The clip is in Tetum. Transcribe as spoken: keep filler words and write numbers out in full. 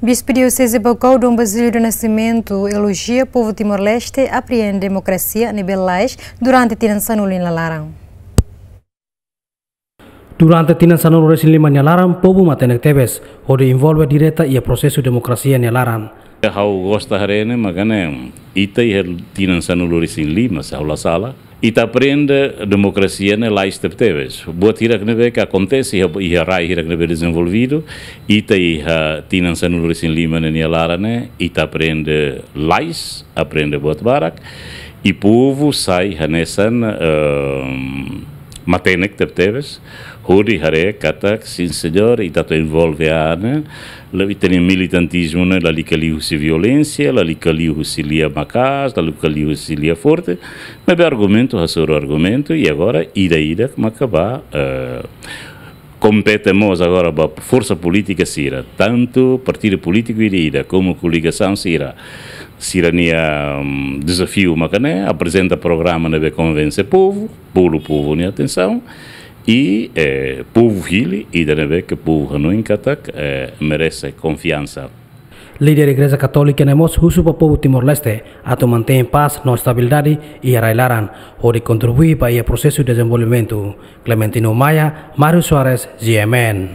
Bispu Dioseze Baucau, Dom Basílio do Nascimento, elojia povu Timor-Leste apreende demokrasia ne'ebé lais durante tinan sanulu nia laran. Durante tinan sanulu-resin-lima nia laran, povu matenek tebes hodi envolve direta iha prosesu demokrasia nia laran. Ha'u gosta haree ne'e, mak ne'e, ita iha tinan sanulu-resin-lima, se ha'u la sala, ita apreende demokrasia ne'e lais tebetebes. Buat hirak ne'ebé ke akontese iha, iha rai hirak ne'ebé dezenvolvidu, ita iha tinan sanulu-resin-lima ne'e nia laran ne'e, ita apreende lais, apreende buat barak, i povu sai hanesan, ehm, matenek tebetebes, hodi haree katak, sin señór, ita atu envolve an, la ita-nia militantizmu ne'e lalika liu husi violénsia, lalika liu husi lia maka'as, lalika liu husi lia forte, maibé argumentu hasoru argumentu, i agora ida-idak maka bá, eh, kompete mós agora ba forsa polítika sira, tantu partidu polítiku ida-idak, komu koligasaun sira, sira-nia, mm, dezafiu maka ne'e, aprezenta programa ne'ebé konvense povu, bolu povu nia atensaun, i, eh, povu hili ida ne'ebé ke povu hanoin katak, eh, merese konfiansa. Líder Igreja Katólika ne'e mós husu ba povu Timor-Leste atu mantein pás no estabilidade iha rai-laran, hodi kontribui ba iha prosesu dezenvolvimentu. Clementino Maia, Mário Soares, G M N.